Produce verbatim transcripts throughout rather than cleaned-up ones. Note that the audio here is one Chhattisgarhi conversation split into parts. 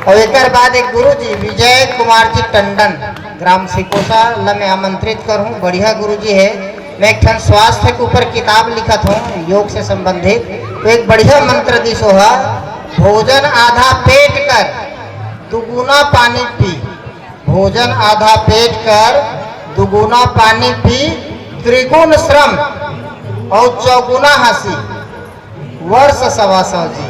और एकर बाद एक गुरु जी विजय कुमार जी टंडन, ग्राम सिकोसा ल मैं आमंत्रित करूं। बढ़िया गुरु जी है। मैं एक ठन स्वास्थ्य के ऊपर किताब लिखत हूं, योग से संबंधित। तो एक बढ़िया मंत्र दिस ओहा, भोजन आधा पेट कर, दुगुना पानी पी। भोजन आधा पेट कर, दुगुना पानी पी, त्रिगुण श्रम और चौगुना हंसी। वर्ष सवा सौ जी,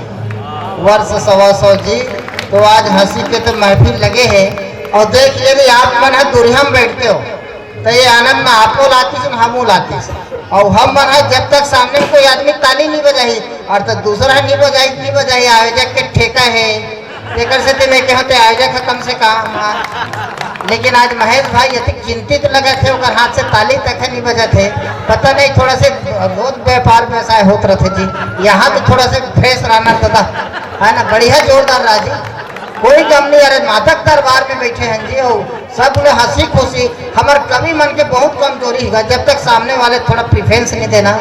वर्ष सवा सौ जी। तो आज हंसी के तो महफिल लगे है। और देख, यदि आप मन ह दुरिहा म बैठते हो, तो ये आनंद में आपो लातीस न हमू लातीस। और हम मन ह जब तक सामने में कोई आदमी ताली नहीं बजाही, और तो दूसरा नहीं बजाही, नहीं बजाही, आयोजक के ठेका है। एकर सेती मैं कहूं ते आयोजक ह कम से कम, हाँ। लेकिन आज महेश भाई अतिक चिंतित लगत हे, ओकर हाथ से ताली तक नहीं बजत हे। पता नहीं, थोड़ा से रोज व्यापार व्यवसाय होत रथे जी, यहाँ तो थोड़ा से फ्रेश रहना दादा, है ना? बढ़िया, जोरदार रहा जी। कोई गम नहीं, अरे मादक दरबार में बैठे हैं जी, हो सब लोग हंसी खुशी। हमर कवि मन के बहुत कमजोरी है, जब तक सामने वाले थोड़ा प्रेफरेंस नहीं देना,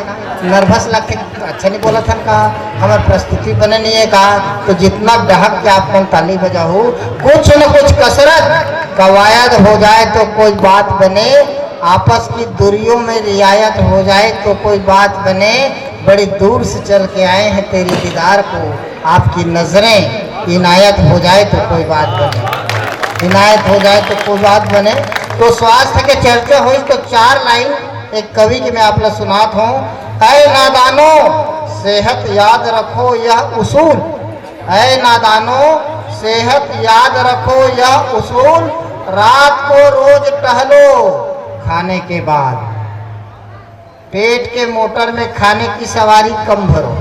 नर्वस लगते, अच्छा नहीं बोलत हन का, हमर प्रस्तुति बने नहीं है का, तो जितना डहक के आप मन ताली बजाहू, कुछ न कुछ कसरत कवायद हो जाए तो कोई बात बने, आपस की दूरियों में रियायत हो जाए तो कोई बात बने। बड़ी दूर से चल के आए हैं तेरी दीदार को, आपकी नजरें इनायत हो जाए तो कोई बात बने, इनायत हो जाए तो कोई बात बने। तो स्वास्थ्य के चर्चा हुई तो चार लाइन एक कवि के मैं आप ला सुनात हूँ। ऐ नादानो, सेहत याद रखो यह उसूल। ऐ नादानो, सेहत याद रखो यह उसूल। रात को रोज टहलो खाने के बाद। पेट के मोटर में खाने की सवारी कम भरो।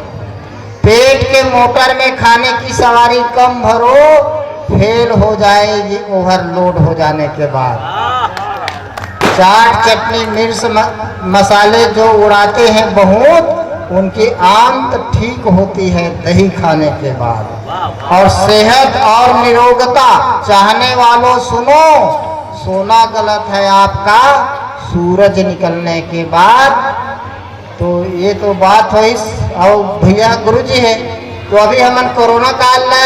पेट के मोटर में खाने की सवारी कम भरो, फेल हो जाएगी ओवरलोड हो जाने के बाद। चाट, चटनी, मिर्च, म-, मसाले जो उड़ाते हैं बहुत, उनकी आंत ठीक होती है दही खाने के बाद। और सेहत और निरोगता चाहने वालों, सुनो, सोना गलत है आपका सूरज निकलने के बाद। तो ये तो बात होइस। और भैया गुरु जी है, तो अभी हमन कोरोना काल ला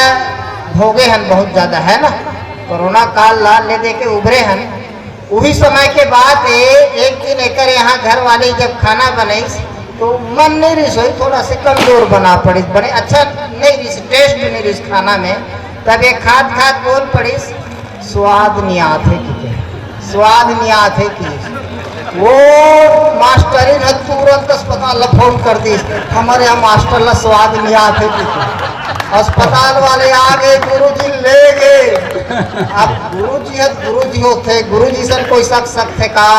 भोगे हन बहुत ज्यादा, है ना? कोरोना काल ला ले दे के उभरे हन। उही समय के बात ए, एक दिन एकर यहाँ घर वाली जब खाना बनइस, तो मन नहीं रिस होई, थोड़ा से कमजोर बना पड़िस, बने अच्छा नहीं रिस, टेस्ट नहीं रिस खाना में। तब ये खात खात बोल पड़िस, स्वाद नहीं आथे कि के, स्वाद नहीं आथे कि। वो मास्टरिन ह तुरंत अस्पताल ला फोन कर दिस, हमर यहाँ मास्टर ला स्वाद नहीं आथे कि के। अस्पताल वाले आ गए, गुरुजी ले गए। अब गुरुजी ह गुरुजी होथे, गुरुजी सन कोई सक सकथे का?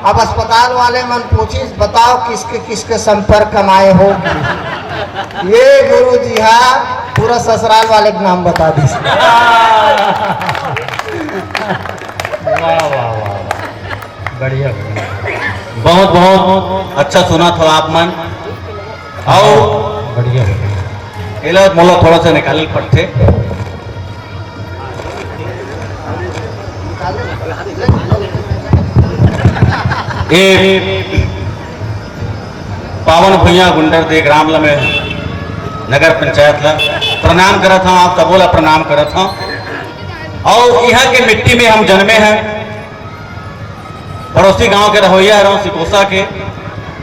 अब अस्पताल वाले मन पूछिस, बताओ किसके किसके संपर्क में आए हो? ये गुरुजी हा पूरा ससुराल वाले के नाम बता दिस। वाह, वाह, वाह, वाह। बढ़िया, बढ़िया। बहुत, बहुत अच्छा सुनात हो आप मन। आओ। बढ़िया, बढ़िया। एला मोला थोड़ा सा निकाले पड़थे। ए पावन भुइयां गुंडर दे ग्राम ल मैं नगर पंचायत ला प्रणाम करत हूँ, आप सबो ला प्रणाम करत हूँ। और यहाँ के मिट्टी में हम जन्मे हैं, पड़ोसी गांव के रहोइया हरौं सिकोसा के।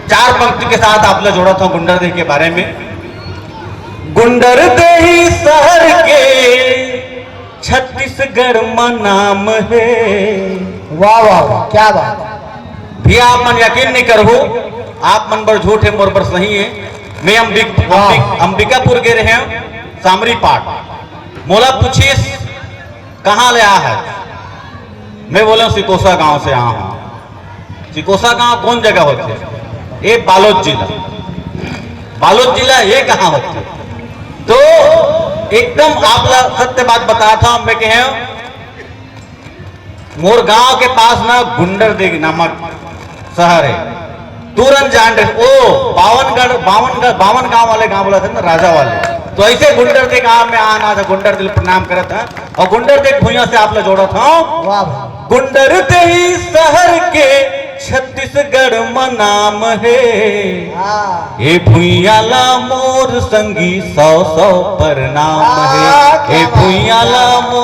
चार पंक्ति के साथ आप ला जोड़त हूँ गुंडर देही के बारे में। गुंडर देही शहर के छत्तीसगढ़ म नाम है। वाह, वाह, वाह, क्या बात। भैया, आप मन यकीन नहीं करहू, आप मन बर झूठ है, मोर बर सही है। मैं अंबिक-, वाह। अंबिक-, अंबिकापुर गे रहेंव, सामरी पाट। मोला पूछिस, "कहाँ ले आ है?" मैं बोलेंव, "सिकोसा गांव से आ हूँ।" सिकोसा गांव कौन जगह होथे? ए बालोद जिला। बालोद जिला ये कहाँ होथे? तो एकदम आप ला सत्य बात बताथंव, मैं कहेंव, मोर गांव के पास ना गुंडरदेही नामक शहर है। तुरंत जान रहे, ओ, बावनगढ़, बावनगढ़, बावन गांव वाले गांव बोलथे ना, राजा वाले। तो ऐसे गुंडरदेही गांव में आना था, गुंडरदेही प्रणाम करत हंव। और गुंडरदेही भुइयां से आप ला जोड़त हंव। वाह भाई। गुंडरदेही शहर के छत्तीसगढ़ म नाम है। हाँ। ए भुइयां ला मोर संगी सौ सौ प्रणाम है। हाँ, क्या ए बात है। भुइयां ला मोर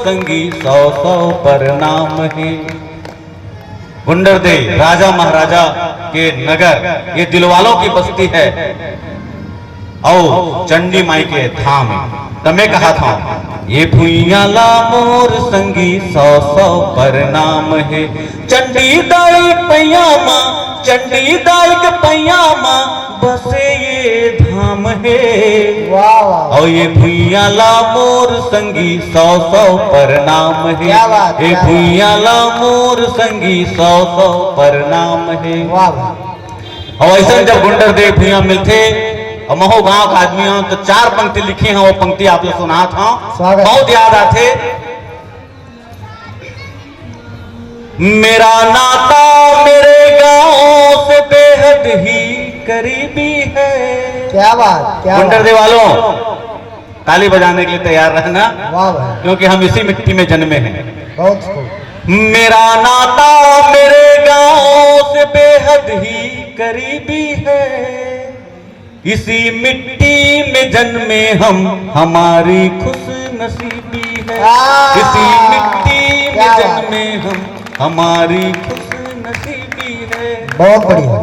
संगी सौ सौ प्रणाम हे। गुंडरदेव राजा महाराजा के नगर, ये दिलवालों की बस्ती है। अउ चंडी माई के धाम हे। त मैं कहा था, ये भुइयां ला मोर संगी सौ सौ प्रणाम हे। चंडी दाई पैया मा, चंडी दाई के पैया मा बसे ये धाम हे। वाह, वाह। अउ ये भुइयां ला मोर संगी सौ सौ प्रणाम हे। क्या बात, ये क्या बात। भुइयां ला मोर संगी सौ सौ प्रणाम हे। वाह, वाह। अउ ऐसा जब गुंडरदेव भुइयां मिलथे, अउ महू गांव का आदमी हो, तो चार पंक्ति लिखे हैं, वो पंक्ति आप लोग सुनात हूँ, स्वागत। बहुत याद आथे। मेरा नाता मेरे गांव से बेहद ही करीबी है। क्या बात, क्या बात। गुंडरदेव वालों, ताली बजाने के लिए तैयार रहना, वाह भाई, क्योंकि हम इसी मिट्टी में जन्मे हैं। बहुत खूब। मेरा नाता मेरे गांव से बेहद ही करीबी है। इसी मिट्टी में जन्मे हम, हमारी खुशनसीबी है। वाह! इसी मिट्टी में क्या बात? जन्मे हम, हमारी खुशनसीबी है। बहुत बढ़िया।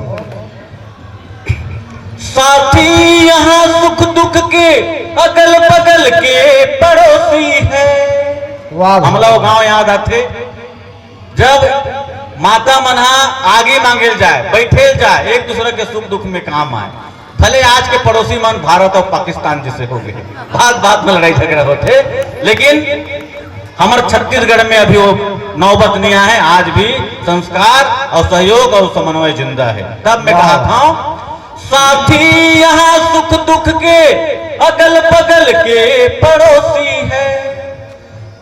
साथी यहाँ सुख दुख के अगल बगल के पड़ोसी है। वाह भाई। हमला वो गांव याद आथे, जब माता मन हा आगी मांगेल जाए, बैठेल जाए, एक दूसरे के सुख दुख में काम आए। भले आज के पड़ोसी मन भारत और पाकिस्तान जैसे हो गए, बात बात में लड़ाई झगड़ा होथे, लेकिन हमर छत्तीसगढ़ में अभी वो नौबत नहीं आए। आज भी संस्कार और सहयोग और समन्वय जिंदा है। तब मैं कहा वाह। था, साथी यहाँ सुख दुख के अगल बगल के पड़ोसी है।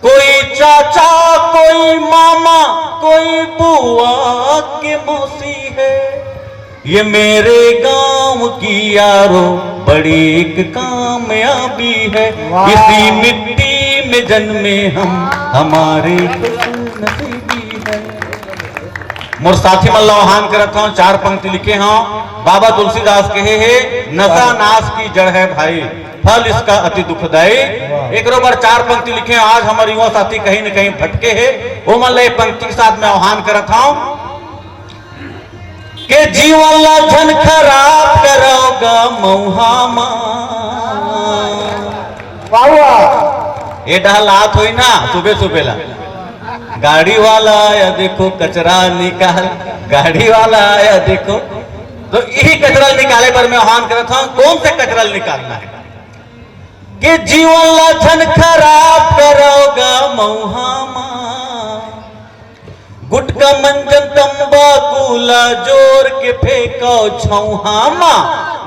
कोई चाचा, कोई मामा, कोई बुआ के मौसी है। ये मेरे गांव की यारो बड़ी एक कामयाबी है। वाह। इसी मिट्टी में जन्मे हम, हमारी खुशनसीबी है। मोर साथी मन ला आह्वान करत हूँ, चार पंक्ति लिखे हूँ। बाबा तुलसीदास कहे हे, नशा नाश की जड़ है भाई, फल इसका अति दुखदाई। वाह। एकरो बर चार पंक्ति लिखे हूँ। आज हमारे युवा साथी कहीं न कहीं भटके हे, वो मन ला ये पंक्ति के साथ मैं आह्वान करत हूँ। के जीवन ला झन खराब करव गा मऊहा मा। वाह, वाह। ये डहलात होई ना सुबह सुबह ला, गाड़ी वाला आया देखो कचरा निकाल, गाड़ी वाला आया देखो। तो यही कचरा निकाले बर मैं आह्वान करत हूँ, कौन से कचरा निकालना है? के जीवन ला झन खराब करव गा मऊहा मा। गुटखा मंजन तंबाकू ला जोर के फेंकव छौहा मा।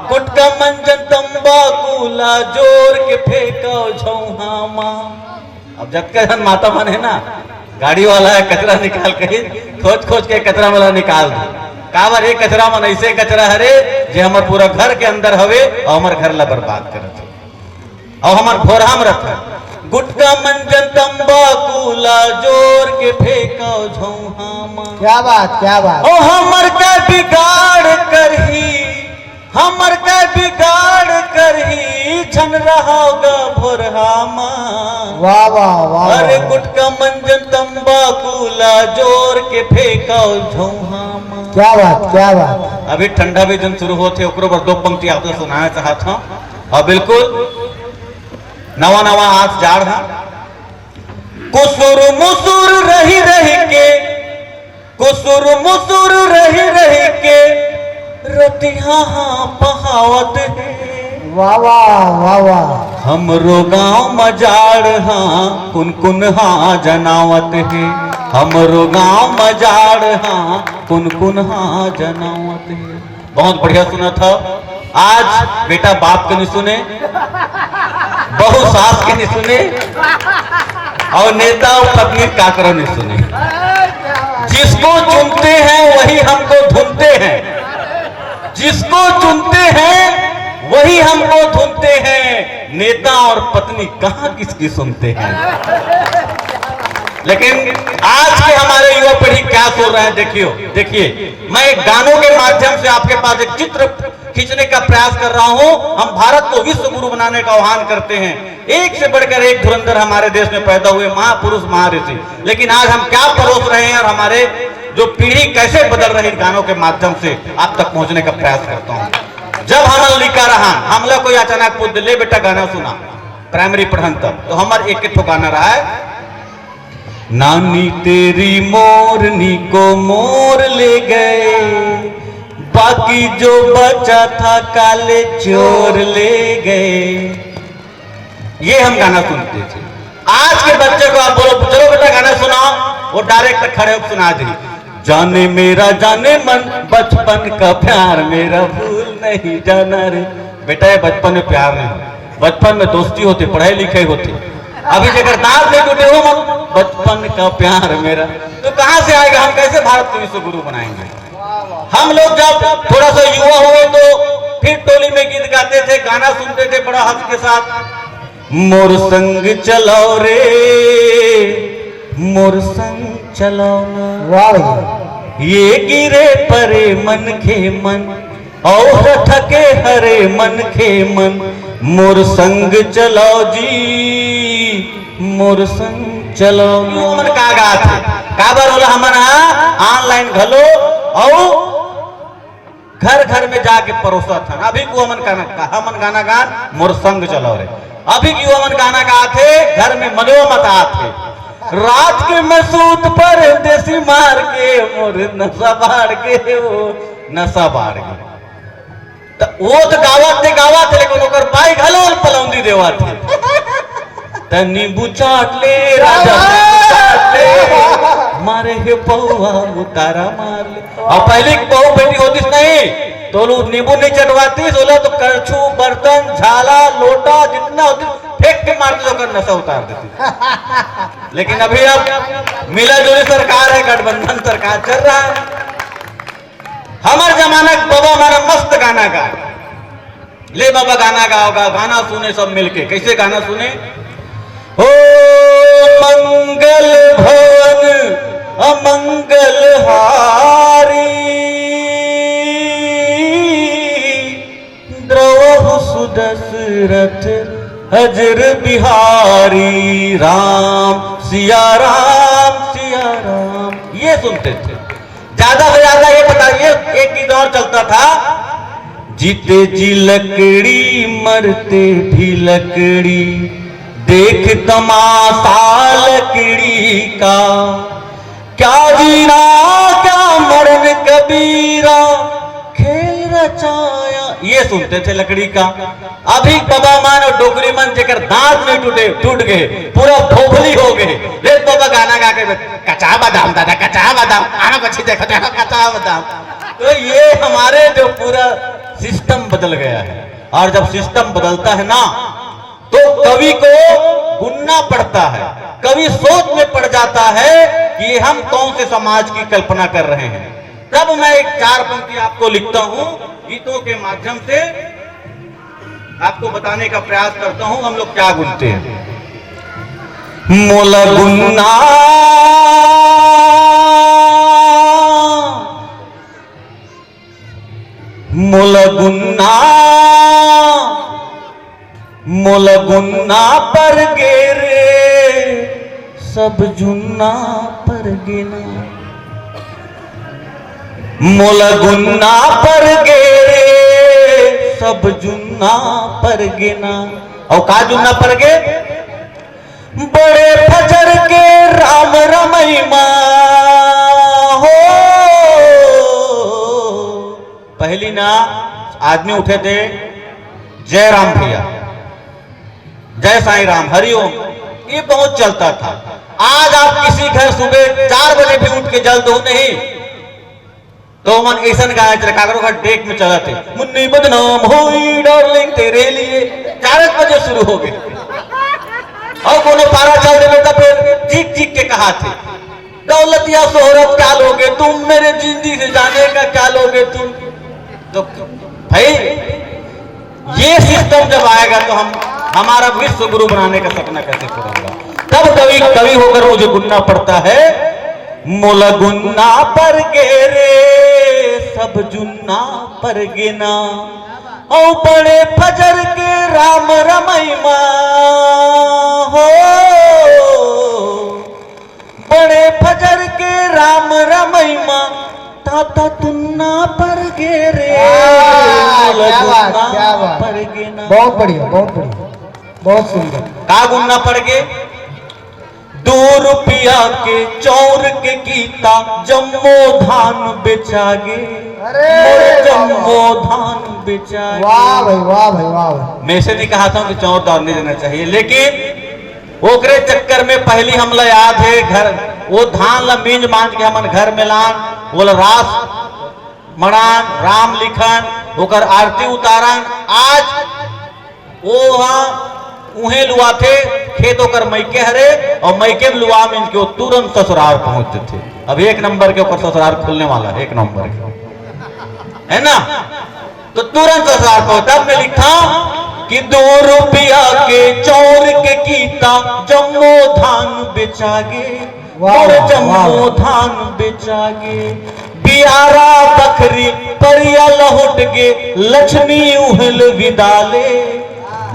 गुटखा मंजन तंबाकू ला जोर के फेंकव छौहा मा। अब जतका झन माता मन हे ना, गाड़ी वाला हे कचरा निकाल के, खोज खोज के कचरा वाला निकाल दे। काबर ये कचरा मन ऐसे कचरा हरे जे हमर पूरा घर के अंदर हवे और हमर घर ला बर्बाद करत हे। अउ हमर भोरहा म रथे। गुटखा मंजन तंबाकू ला जोर के फेंकव झौहा मा। क्या बात, क्या बात। ओ हमर का बिगाड़ करही, हमर का बिगाड़ करही, झन रहव गा भोरहा मा। वाह, वाह, वाह, अरे वाह। गुटखा मंजन तंबाकू ला जोर के फेंकव झौहा मा। क्या बात, क्या बात। अभी ठंडा भी दिन शुरू होथे, ओकरो बर दो पंक्ति आप ला सुनाना चाहत हूँ। और बिल्कुल नवा नवा आज जाड़ हा। कुसुर मुसुर रही रही के, कुसुर मुसुर रही रही के रतिहा हा पहावत हे। वाह, वाह, वाह, वाह। हमरो गांव म जाड़ हा कुन कुन हा जनावत हे। हमरो गांव म जाड़ हा कुन कुन हा जनावत हे। बहुत बढ़िया सुना था। आज बेटा बाप के नहीं सुने, बहू सास के नहीं सुने, और नेता और पत्नी काकरो नहीं सुने। जिसको चुनते हैं वही हमको धुनते हैं, जिसको चुनते हैं वही हमको धुनते हैं। नेता और पत्नी कहाँ किसकी सुनते हैं? लेकिन आज के हमारे युवा पीढ़ी क्या सुन रहे हैं, देखियो, देखिए, मैं एक गानों के माध्यम से आपके पास एक चित्र खींचने का प्रयास कर रहा हूं। हम भारत को विश्व गुरु बनाने का आह्वान करते हैं। एक से बढ़कर एक धुरंधर हमारे देश में पैदा हुए, महापुरुष, महाऋषि। लेकिन आज हम क्या परोस रहे हैं और हमारे जो पीढ़ी कैसे बदल रही है, गानों के माध्यम से आप तक पहुंचने का प्रयास करता हूं। जब हमन लिखा रहा, हमला कोई अचानक पूछ दे, "ले बेटा, गाना सुना।" प्राइमरी पढ़न तब तो हमर एक ठो गाना रहा है, "नानी तेरी मोरनी को मोर ले गए, बाकी जो बचा था काले चोर ले गए।" ये हम गाना सुनते थे। आज के बच्चे को आप बोलो, "चलो बेटा, गाना सुनाओ," वो डायरेक्ट खड़े होकर सुना दी, "जाने मेरा जाने मन, बचपन का प्यार मेरा भूल नहीं जाना रे।" बेटा, ये बचपन में प्यार नहीं, बचपन में दोस्ती होती, पढ़ाई लिखाई होती। अभी जेकर दांत नहीं टूटे हो मन, बचपन का प्यार मेरा, तो कहां से आएगा? हम कैसे भारत को विश्व गुरु बनाएंगे? हम लोग जब थोड़ा सा युवा हुए तो फिर टोली में गीत गाते थे, गाना सुनते थे बड़ा हंस के साथ, "मोर संग चलाओ रे, मोर संग चलाओ ना।" वाह भैया। ये गिरे परे मन के मन, और थके हरे मन के मन, मोर संग चलाओ जी, मोर संग चलाओ ना। हमन का गात हे, काबर ओला हमन हा ऑनलाइन घलो अउ घर घर में जाके परोसत हन। अभी को हमन गाना, हमन गाना गान, मोर संग चलाओ रे। अभी को हमन गाना गात हे, घर में मलो मत आत हे। रात के मैं सूत परदेसी मार के, मोर नशा बाढ़ के, वो नशा बाढ़ के। त वो तो गावत थे, गावत थे, लेकिन ओकर बाई घलो पलौंदी देवत थे। त नींबू चाट ले राजा, नींबू चाट ले, मारे हे पौवा उतारा मार ले। और पहले की बहू बेटी होती नहीं तो लोग नींबू नहीं चटवाती, बोला तो करछू, बर्तन, झाला, लोटा जितना होती फेंक के मारती तो ओकर नशा उतार देती। लेकिन अभी अब मिला जुली सरकार है, गठबंधन सरकार चल रहा है। हमर जमाना के बाबा हमारा मस्त गाना गा, ले बाबा गाना गाओगा, गाना सुने सब मिलके। कैसे गाना सुने? हो मंगल भवन अमंगल हारी, द्रवहु सुदशरथ अजर बिहारी, राम सिया राम सिया राम। ये सुनते थे। ज्यादा से ज्यादा ये बताइए, एक गीत और चलता था, जीते जी लकड़ी मरते भी लकड़ी, देख तमाशा लकड़ी का, क्या जीना क्या मरण कबीरा, खेल रचाया। ये सुनते थे लकड़ी का। अभी बाबा मन और डोकरी मन जेकर दांत नहीं टूटे, टूट गए, पूरा भोभली हो गए, ले बाबा गाना गा के, "कच्चा बादाम दादा, कच्चा बादाम, आना बच्ची देखो, देखो, कच्चा बादाम।" तो ये हमारे जो पूरा सिस्टम बदल गया है। और जब सिस्टम बदलता है ना, तो कवि को गुनना पड़ता है, कवि सोच में पड़ जाता है कि हम कौन से समाज की कल्पना कर रहे हैं। तब मैं एक चार पंक्ति आपको लिखता हूं गीतों के माध्यम से, आपको बताने का प्रयास करता हूं हम लोग क्या गुनते हैं। मोला गुनना, मोला गुनना, मोला गुनना पर गे रे, सब जुन्ना पर गे ना। मोला गुनना पर गे रे, सब जुन्ना पर गे ना। और का जुन्ना पर गे? बड़े फजर के राम रमई मा हो। पहली ना आदमी उठे थे, "जय राम भैया, जय साईं राम, हरिओम।" ये बहुत चलता था। आज आप किसी घर सुबह चार बजे भी उठ के जल दो नहीं, तो मन ऐसन गाना चले, काकरो घर डेक में चलत हे, "मुन्नी बदनाम होई डार्लिंग तेरे लिए।" चार बजे शुरू हो गए। और कोनो पारा चल देवे तब फिर चीख चीख के कहा थे, "दौलत या शोहरत क्या लोगे तुम, मेरे जिंदगी से जाने का क्या लोगे तुम।" तो भाई, ये सिस्टम जब आएगा तो हम, हमारा विश्व गुरु बनाने का सपना कैसे पूरा होगा? तब कवि, कवि होकर मुझे गुनना पड़ता है, "मोला गुनना पर गे रे, सब जुन्ना परगेना। अउ बड़े फजर के राम रमई मा हो, बड़े फजर के राम रमई मा, ताता तुन्ना परगे रे। वाह, क्या बात, क्या बात। परगेना। बहुत बढ़िया, बहुत बढ़िया, बहुत सुंदर। का गुन्ना परगे? दो रुपया के चौर के कीता, जम्मो धान बेचागे। अरे मोर वाह। जम्मो धान बेचागे। वाह भाई, वाह भाई, वाह भाई। मैं से नहीं कहा था कि चौर दान नहीं देना चाहिए, लेकिन ओकरे चक्कर में पहली हमला याद है, घर वो धान ला मींज मांज के हमन घर में लान, वो ला रास मड़ान, राम लिखन, ओकर आरती उतारन। आज वो हा उहे लुआथे, खेत ओकर मइके हरे, और मइके में लुआ मिल के वो तुरंत ससुराल पहुंच जथे। अब एक नंबर के ओकर ससुराल खुलने वाला है, एक नंबर के, है ना? तो तुरंत ससुराल पहुंच। तब मैं लिखा कि दो रुपया के चौर के कीता, जम्मो धान बेचागे। वाह, मोर वाह, जम्मो वाह। धान बेचागे, बियारा बखरी परिया लहुट गे, लक्ष्मी उहल विदाले,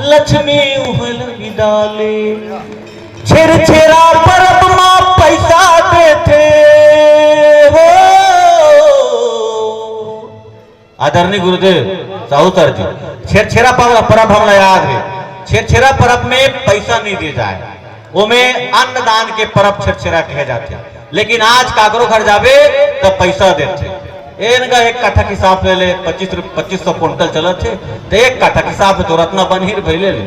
लक्ष्मी उहल विदाले। छेरछेरा परब मा पैसा देथे हो। आदरणीय गुरुदेव साहू सर जी, छेरछेरा परब, परब हमला याद है। छेरछेरा परब में पैसा नहीं दिए जाए, ओमे अन्नदान के परब छेरछेरा कहे जाथे। लेकिन आज काकरो घर जाबे तो पैसा देथे। एनका एक कट्ठा के हिसाब ले ले, पच्चीस रुप-, पच्चीस सौ कुंटल चलत हे, तो एक कट्ठा के हिसाब से तो रत्ना बनही भई ले ले,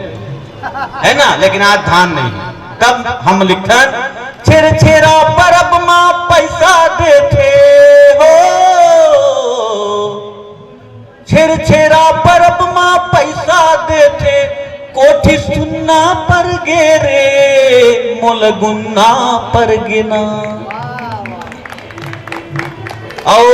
है ना? लेकिन आज धान नहीं है। तब हम लिखथन, छेरछेरा परब मा पैसा देथे हो। छेरछेरा परब मा पैसा देथे, कोठी सुन्ना परगे रे, मोला गुन्ना परगे ना। अउ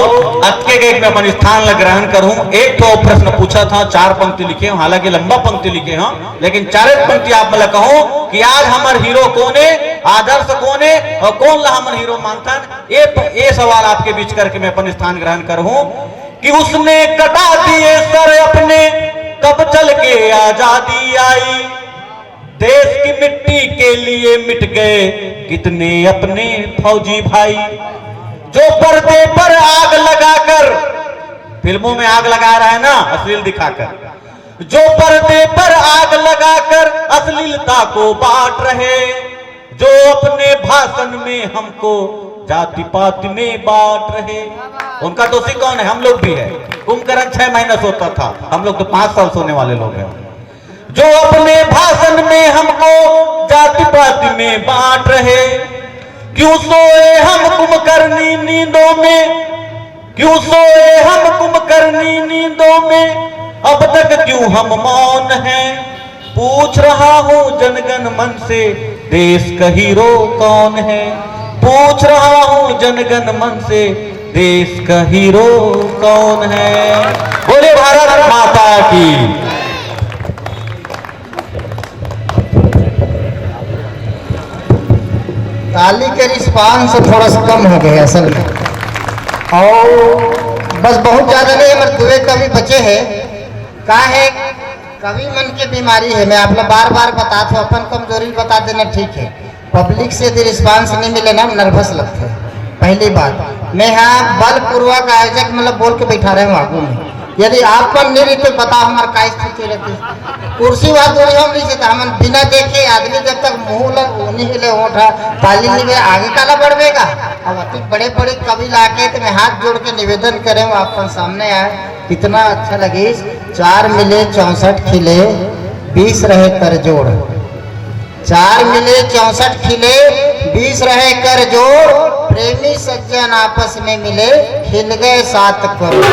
अतके के एक मैं अपन स्थान ला ग्रहण करहूं। एक ठो प्रश्न पूछा था, चार पंक्ति लिखे हंव, हालांकि लंबा पंक्ति लिखे हंव, लेकिन चारे पंक्ति आप मन ला कहूं कि आज हमर हीरो कोन हे, आदर्श कोन हे अउ कोन ला हमन हीरो मानथन। ये प-, ये सवाल आपके बीच करके मैं अपन स्थान ग्रहण करहूं कि उसने कटा दिए सर अपने, कब चल के आजादी आई। देश की मिट्टी के लिए मिट गए कितने अपने फौजी भाई। जो पर्दे पर आग लगाकर, फिल्मों में आग लगा रहा है ना, अश्लील दिखाकर, जो पर्दे पर आग लगाकर अश्लीलता को बांट रहे, जो अपने भाषण में हमको जाति पाति में बांट रहे। उनका दोषी कौन है? हम लोग भी है। कुंभकर्ण छह महीना सोता था, हम लोग तो पांच साल सोने वाले लोग हैं। जो अपने भाषण में हमको जाति पाति में बांट रहे, क्यों सोए हम कुंभकर्णी नींदों में, क्यों सोए हम कुंभकर्णी नींदों में, अब तक क्यों हम मौन हैं। पूछ रहा हूँ जनगण मन से, देश का हीरो कौन है। पूछ रहा हूँ जनगण मन से, देश का हीरो कौन है। बोले भारत माता की। ताली के रिस्पांस थोड़ा सा कम हो गए असल में। और बस बहुत ज्यादा नहीं, हमारे दुए कवि बचे हैं। का है, कवि मन के बीमारी है। मैं आप लोग बार बार बता था, अपन कमजोरी बता देना ठीक है। पब्लिक से यदि रिस्पांस नहीं मिले ना, नर्वस लगते हैं। पहली बात, मैं यहाँ बलपूर्वक आयोजक मतलब बोल के बैठा रहे हूँ आगू में। यदि आप पर नहीं रही तो बताओ हमारे का स्थिति रहती। कुर्सी वहाँ दूरी हम नहीं से, तो हम बिना देखे आदमी जब तक मुंह लग नहीं हिले ओठा ताली नहीं बे आगे काला बढ़वेगा। अब अति बड़े बड़े कवि लाके तो मैं हाथ जोड़ के निवेदन करे हूँ, आप पर सामने आए, कितना अच्छा लगे। चार मिले चौसठ खिले, बीस रहे कर जोड़। चार मिले चौसठ खिले, बीस रहे कर जोड़। प्रेमी सज्जन आपस में मिले, खिल गए सात करोड़।